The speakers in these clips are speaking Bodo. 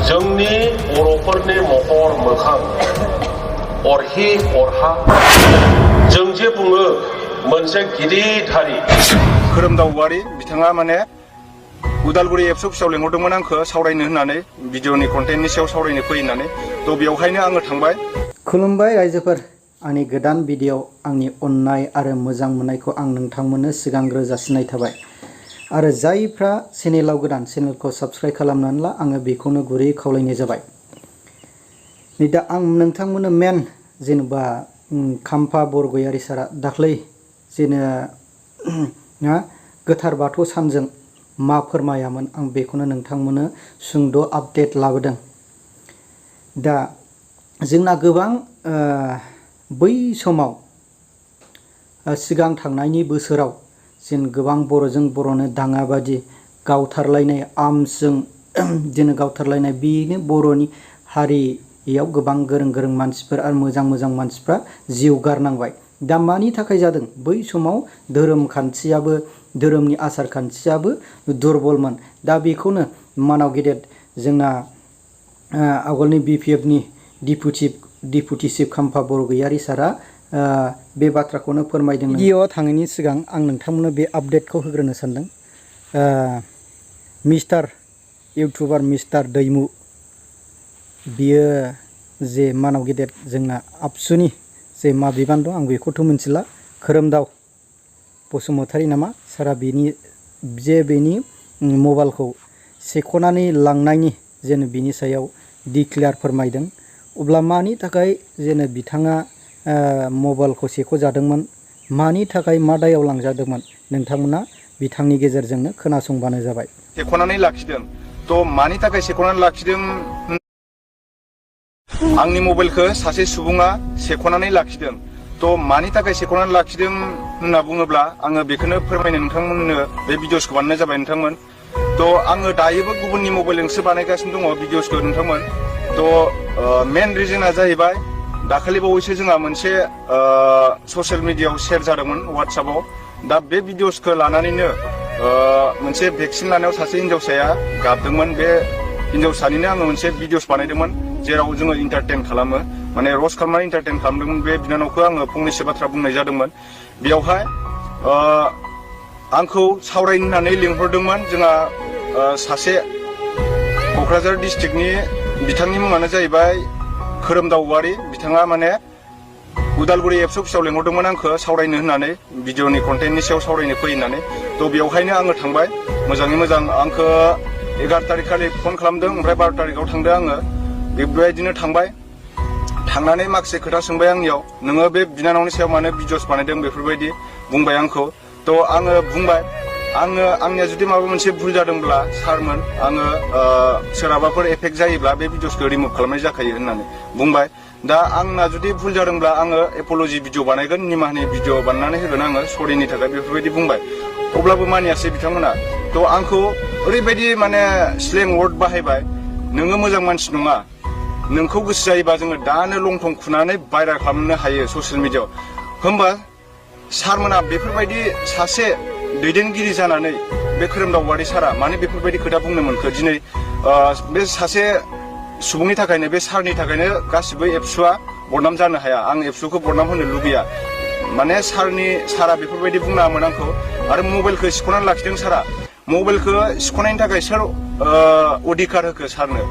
जोंनि बर'फोरनि महर मोखां अरहि अरहा जों जे बुङो मोनसे गिदिर हारि। खोरोमदाव औवारि बिथाङा माने उदालगुरि एबसु अफिसाव लेंहरदोंमोन आंखौ सावरायनो होननानै भिडिअनि कन्टेन्टनि सायाव सावरायनो फै होननानै थ' बेवहायनो आङो थांबाय। खुलुमबाय रायजोफोर, आंनि गोदान भिडिअ आंनि अननाय आरो मोजां मोननायखौ आं नोंथांमोननो सिगांग्रो जासिनाय थाबाय। आरो जायफ्रा चेनेलाव गोदान चेनेलखौ साबस्क्राइब खालामनानै ला, आङो बेखौनो गुरै खावलायनाय जाबाय। नै दा आं नोंथांमोननो मेन जेनेबा खाम्फा बरगयारि सारा दाख्लै जेने गोथार बाथौ सानजों मा फोरमायामोन आं बेखौनो नोंथांमोननो सुंद' आपडेट लाबोदों। दा जोंना गोबां बै समाव सिगां थांनायनि बोसोराव जेन गोबां बर'जों बर'नो दाङाबादि गावथारलायनाय आर्मसजों जेन गावथारलायनाय, बेनो बर'नि हारियाव गोबां गोरों गोरों मानसिफोर आरो मोजां मोजां मानसिफ्रा जिउ गारनांबाय। दा मानि थाखाय जादों? बै समाव धोरोम खान्थियाबो, धोरोमनि आसार खान्थियाबो दुरबलमोन। दा बेखौनो मानाव गेदेर जोंना आगोलनि BPFनि डिपुटि चिफ खाम्फा बरगयारि सारा बे बाथ्राखौनो फोरमायदों। भिडिअ थांनायनि सिगां आं नोंथांमोननो बे आपडेटखौ होग्रोनो सानदों। मिस्टार इउटुबार मिस्टार दैमु, बियो जे मानाव गेदेर जोंना आबसुनि जे मा बिबान दं आं बेखौथ' मिथिला, खोरोमदाव बसुमतारी नामा सारा बेनि मबाइलखौ सेख'नानै लांनायनि जेन बिनि सायाव डिक्लेयार फोरमायदों। अब्ला मानि थाखाय जेन बिथाङा मबाइलखौ सेख'जादोंमोन, मानि थाखाय मा दायाव लांजादोंमोन, नोंथांमोना बिथांनि गेजेरजोंनो खोनासंबानो जाबाय। सेख'नानै लाखिदों। थ' मानि थाखाय सेख'नानै लाखिदों? आंनि मबाइलखौ सासे सुबुङा सेख'नानै लाखिदों। थ' मानि थाखाय सेख'नानै लाखिदों होनना बुङोब्ला आङो बेखौनो फोरमायनो नोंथांमोननो बे भिडिअसखौ बानायनाय जाबाय नोंथांमोन। थ' आङो दायोबो गुबुननि मबाइलजोंसो बानायगासिनो दङ भिडिअसखौ नोंथांमोन। थ' मेन रिजोना जाहैबाय दाखालि बावैसो जोंहा मोनसे ससियेल मिडियायाव शेयार जादोंमोन वाट्सएपआव। दा बे भिडिअसखौ लानानैनो मोनसे भेक्सिन लानायाव सासे हिन्जावसाया गाबदोंमोन। बे हिन्जावसानिनो आङो मोनसे भिडिअस बानायदोंमोन जेराव जोङो इन्टारटेन खालामो, माने रस्ट खालामनानै इन्टारटेन खालामदोंमोन। बे बिनानावखौ आङो फंनैसो बाथ्रा बुंनाय जादोंमोन। बेयावहाय आंखौ सावरायनो होननानै लिंहरदोंमोन जोंहा सासे क'क्राझार डिस्ट्रिक्टनि, बिथांनि मुङानो जाहैबाय खोरोमदाव औवारि। बिथाङा माने उदालगुरि एबसु अफिसाव लेंहरदोंमोन आंखौ सावरायनो होननानै, भिडिअनि कन्टेन्टनि सायाव सावरायनो फै होननानै। थ' बेवहायनो आङो थांबाय। मोजाङै मोजां आंखौ 11 तारिख खालि फन खालामदों, ओमफ्राय 12 तारिखआव थांदों आङो। बेबायदिनो थांबाय, थांनानै माखासे खोथा सोंबाय आंनियाव, नोङो बे बिनानावनि सायाव मानो भिडिअस बानायदों बेफोरबायदि बुंबाय आंखौ। थ' आङो बुंबाय, आंनिया जुदि माबा मोनसे भुल जादोंब्ला सारमोन, आङो सोरहाबाफोर एफेक्ट जायोब्ला बे भिडिअसखौ रिमुभ खालामनाय जाखायो होननानै बुंबाय। दा आंना जुदि भुल जादोंब्ला आङो एप'लजि भिडिअ बानायगोन, निमाहानि भिडिअ बानायनानै होगोन आङो सरिनि थाखाय, बेफोरबायदि बुंबाय। अब्लाबो मानियासै बिथांमोना। थ' आंखौ ओरैबायदि माने स्लें वार्ड बाहायबाय, नोङो मोजां मानसि नङा, नोंखौ गोसो जायोबा जोङो दानो लंथं खुनानै भाइरेल खालामनो हायो ससियेल मिडियायाव। होमबा सारमोना बेफोरबायदि सासे दैदेनगिरि जानानै बे खोरोमदाव औवारि सारा माने बेफोरबायदि खोथा बुंनो मोनखो? दिनै बे सासे सुबुंनि थाखायनो, बे सारनि थाखायनो गासिबो एबसुआ बदनाम जानो हाया। आं एबसुखौ बदनाम होनो लुबैया। माने सारा बेफोरबायदि बुंनाङामोन आंखौ। आरो मबाइलखौ सिख'नानै लाखिदों सारा। मबाइलखौ सिख'नायनि थाखाय सोर अधिकार होखो सारनो?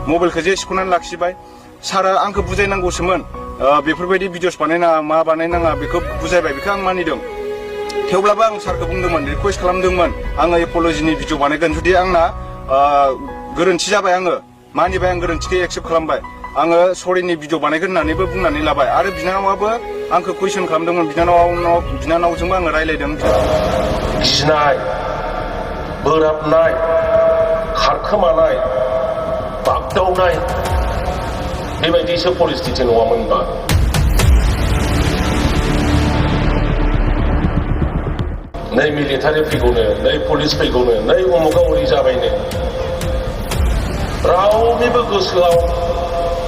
मबाइलखौ जे सिख'नानै लाखिबाय। सारा आंखौ बुजायनांगौसोमोन, बेफोरबायदि भिडिअस बानायनाङा, मा बानायनाङा, बेखौ बुजायबाय, बेखौ आं मानिदों। थेवब्लाबो आं सारखौ बुंदोंमोन, रिकुवेस्ट खालामदोंमोन, आङो एप'लजिनि भिडिअ बानायगोन। जुदि आंना गोरोन्थि जाबाय, आङो मानिबाय, आं गोरोन्थिखौ एक्सेप्ट खालामबाय, आङो सरिनि भिडिअ बानायगोन होननानैबो बुंनानै लाबाय। आरो बिनानावाबो आंखौ कुइसन खालामदोंमोन, बिनानावजोंबो आङो रायज्लायदों। गिनाय, बोराबनाय, खारखोमानाय, बागदावनाय, बेबायदिसो परिस्थिति नङामोनबा? नै मिलिटारि फैगौनो, नै पुलिस फैगौनो, नै उमुगा उरि जाबायनो, रावनिबो गोसोआव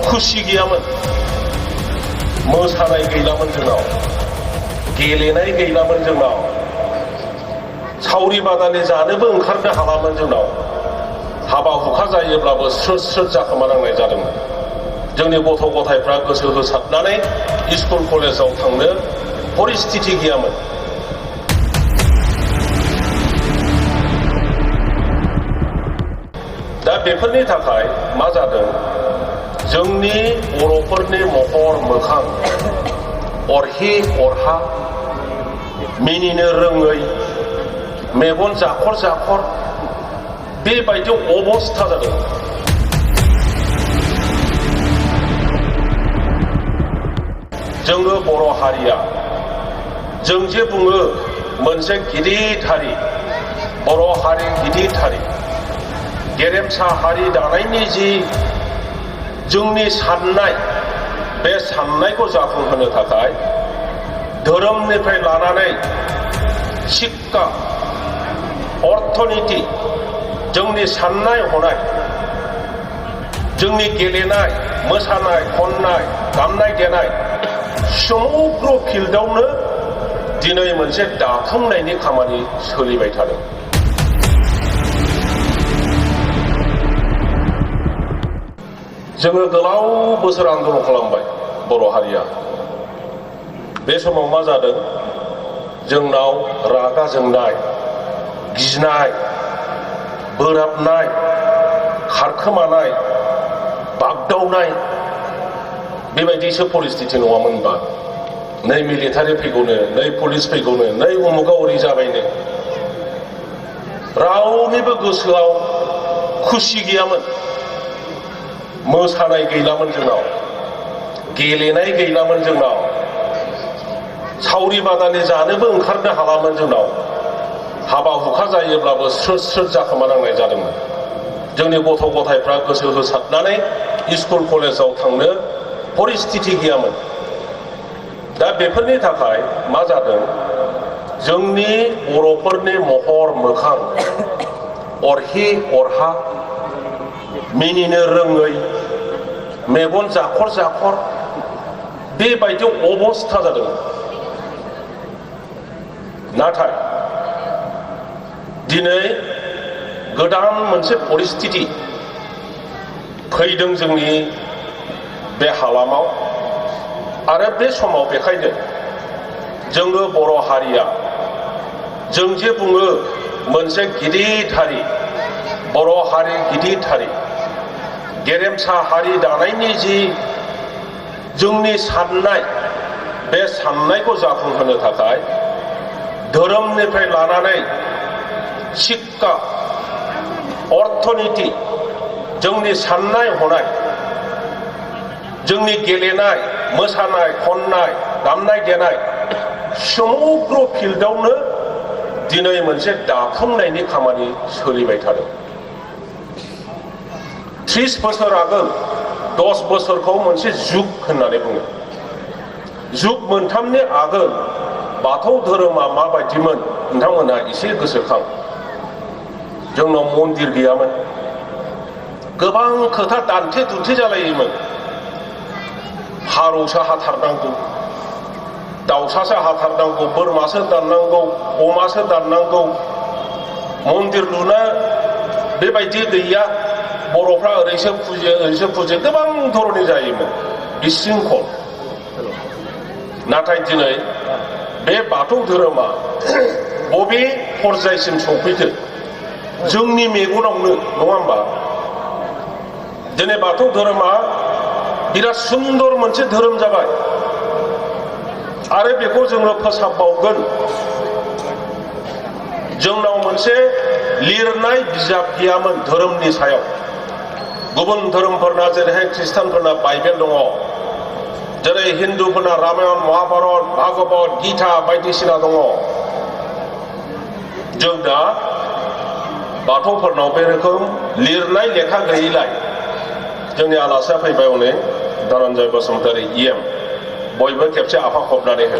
खुसि गैयामोन। मोसानाय गैलामोन जोंनाव, गेलेनाय गैलामोन जोंनाव, सावरि बादालि जानोबो ओंखारनो हालामोन जोंनाव। हाबा हुखा जायोब्लाबो स्रोद स्रोद जाखोमानांनाय जादोंमोन। जोंनि गथ' गथायफ्रा गोसो होसारनानै स्कुल कलेजाव थांनो परिस्थिति गैयामोन। दा बेफोरनि थाखाय मा जादों, जोंनि बर'फोरनि महर मोखां अरहि अरहा, मिनिनो रोङै, मेगन जाखर जाखर, बेबायदि अबस्था जादों। जोङो बर' हारिया, जों जे बुङो मोनसे गिदिर हारि, बर' हारि गिदिर हारि, गेरेमसा हारि दानायनि जि जोंनि साननाय, बे साननायखौ जाफुंहोनो थाखाय धोरोमनिफ्राय लानानै शिक्षा, अर्थनीति, जोंनि साननाय हनाय, जोंनि गेलेनाय, मोसानाय, खननाय, दामनाय देनाय, समग्र फिल्डआवनो दिनै मोनसे दाफुंनायनि खामानि सोलिबाय थादों। जोङो गोलाव बोसोर आन्दलन खालामबाय बर' हारिया। बे समाव मा जादों, जोंनाव रागा जोंनाय, गिनाय, बोराबनाय, खारखोमानाय, बागदावनाय, बेबायदिसो परिस्थिति नङामोनबा। नै मिलिटारि फैगौनो, नै पुलिस फैगौनो, नै उमुगा ओरै जाबायनो, रावनिबो गोसोआव खुसि गैयामोन। मोसानाय गैलामोन जोंनाव, गेलेनाय गैलामोन जोंनाव, सावरि बादालि जानोबो ओंखारनो हालामोन जोंनाव। हाबा हुखा जायोब्लाबो स्रोद स्रोद जाखोमानांनाय जादोंमोन। जोंनि गथ' गथायफ्रा गोसो होसारनानै स्कुल कलेजाव थांनो परिस्थिति गैयामोन। दा बेफोरनि थाखाय मा जादों, जोंनि बर'फोरनि महर मोखां अरहि अरहा, मिनिनो रोङै, मेगन जाखर जाखर, बेबायदि अबस्था जादों। नाथाय दिनै गोदान मोनसे परिस्थिति फैदों जोंनि बे हालामाव, आरो बे समाव बेखायनो जोङो बर' हारिया, जों जे बुङो मोनसे गिदिर हारि, बर' हारि गिदिर हारि, गेरेमसा हारि दानायनि जि जोंनि साननाय, बे साननायखौ जाफुंहोनो थाखाय धोरोमनिफ्राय लानानै शिक्षा, अर्थनीति, जोंनि साननाय हनाय, जोंनि गेलेनाय, मोसानाय, खननाय, दामनाय देनाय, समग्र फिल्डआवनो दिनै मोनसे दाफुंनायनि खामानि सोलिबाय थादों। 30 बोसोर आगोल 10 बोसोरखौ मोनसे जुग होननानै बुङो। जुग मोनथामनि आगोल बाथौ धोरोमा माबायदिमोन नोंथांमोनहा एसे गोसोखां। जोंनाव मन्दिर गैयामोन, गोबां खोथा दान्थे दुन्थे जालायोमोन। फारौसो हाथारनांगौ, दाउसासो हाथारनांगौ, बोरमासो दाननांगौ, अमासो दाननांगौ, मन्दिर लुनो बेबायदि गैया, बर'फ्रा ओरैसो फुजियो ओरैसो फुजियो, गोबां धरनि जायोमोन, बिशृंखल। नाथाय दिनै बे बाथौ धोरोमा बबे पर्यायसिम सौफैखो, जोंनि मेगनावनो, नङा होमबा? दिनै बाथौ धोरोमा बिराद सुन्दर मोनसे धोरोम जाबाय, आरो बेखौ जोङो फोसाबबावगोन। जोंनाव मोनसे लिरनाय बिजाब गैयामोन धोरोमनि सायाव। गुबुन धोरोमफोरना जेरैहाय ख्रिस्टानफोरना बाइबेल दङ, जेरै हिन्दुफोरना रामायण, महाभारत, भागवत, गीता बायदिसिना दङ। जों दा बाथौफोरनाव बे रोखोम लिरनाय लेखा गैयैलाय जोंनि आलासिया फैबाय हनै धनन्जय बसुमतारी EM, बयबो खेबसे आफा खबनानै हो।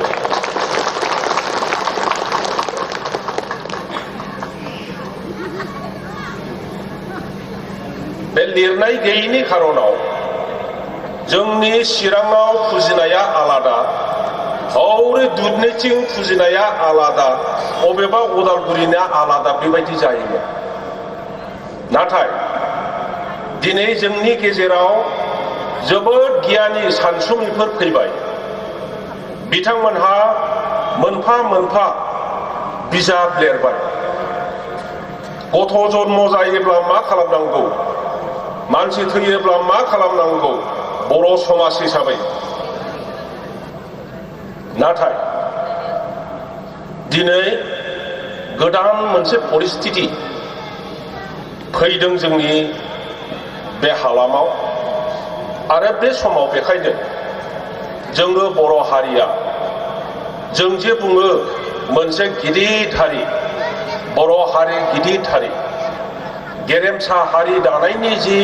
बे लिरनाय गैयैनि खारनाव जोंनि चिराङाव फुजिनाया आलादा, हौरै दुधनैथिं फुजिनाया आलादा, अबेबा उदालगुरिना आलादा, बेबायदि जायोमोन। नाथाय दिनै जोंनि गेजेराव जोबोद गियानि सानसुमैफोर फैबाय। बिथांमोनहा मोनफा मोनफा बिजाब लिरबाय। गथ' जन्म जायोब्ला मा खालामनांगौ, मानसि थैयोब्ला मा खालामनांगौ बर' समाज हिसाबै। नाथाय दिनै गोदान मोनसे परिस्थिति फैदों जोंनि बे हालामाव, आरो बे समाव बेखायनो जोङो बर' हारिया, जों जे बुङो मोनसे गिदिर हारि, बर' हारि गिदिर हारि, गेरेमसा हारि दानायनि जि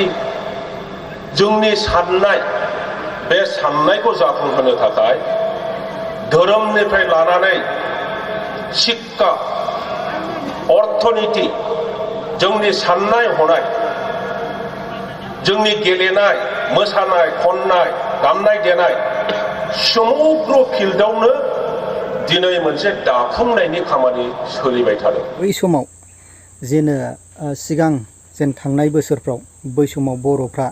जोंनि साननाय, बे साननायखौ जाफुंहोनो थाखाय धोरोमनिफ्राय लानानै शिक्षा, अर्थनीति, जोंनि साननाय हनाय, जोंनि गेलेनाय, मोसानाय, खननाय, दामनाय देनाय समग्र फिल्डआवनो दिनै मोनसे दाफुंनायनि खामानि सोलिबाय थादों। बै समाव जेनो सिगां जेन थांनाय बोसोरफ्राव बै समाव बर'फ्रा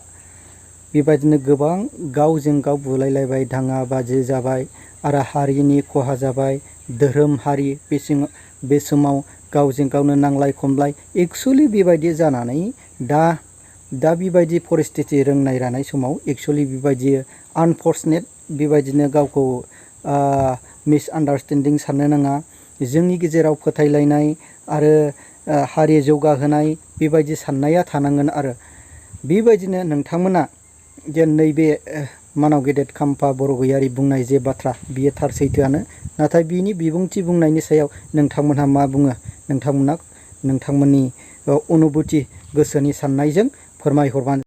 बेबायदिनो गोबां गावजों गाव बुलायलायबाय, दाङा बाजि जाबाय आरो हारिनि खहा जाबाय, धोरोम हारि बे समाव गावजों गावनो नांलाय खमलाय एक्सुवेलि बेबायदि जानानै दा बेबायदि परिस्थिति रोंनाय रानाय समाव एक्सुवेलि बेबायदि आनफर्चुनेट बेबायदिनो गावखौ मिसआन्डारस्टेन्डिं साननो नाङा। जोंनि गेजेराव फोथायलायनाय आरो हारि जौगाहोनाय बेबायदि साननाया थानांगोन। आरो बेबायदिनो नोंथांमोना जे नैबे मानाव गेदेर खाम्फा बर' गयारि बुंनाय जे बाथ्रा बियो थार सैथोआनो, नाथाय बिनि बिबुंथि बुंनायनि सायाव नोंथांमोनहा मा बुङो, नोंथांमोनहा नोंथांमोननि अनुभुति गोसोनि साननायजों फोरमायहरबानो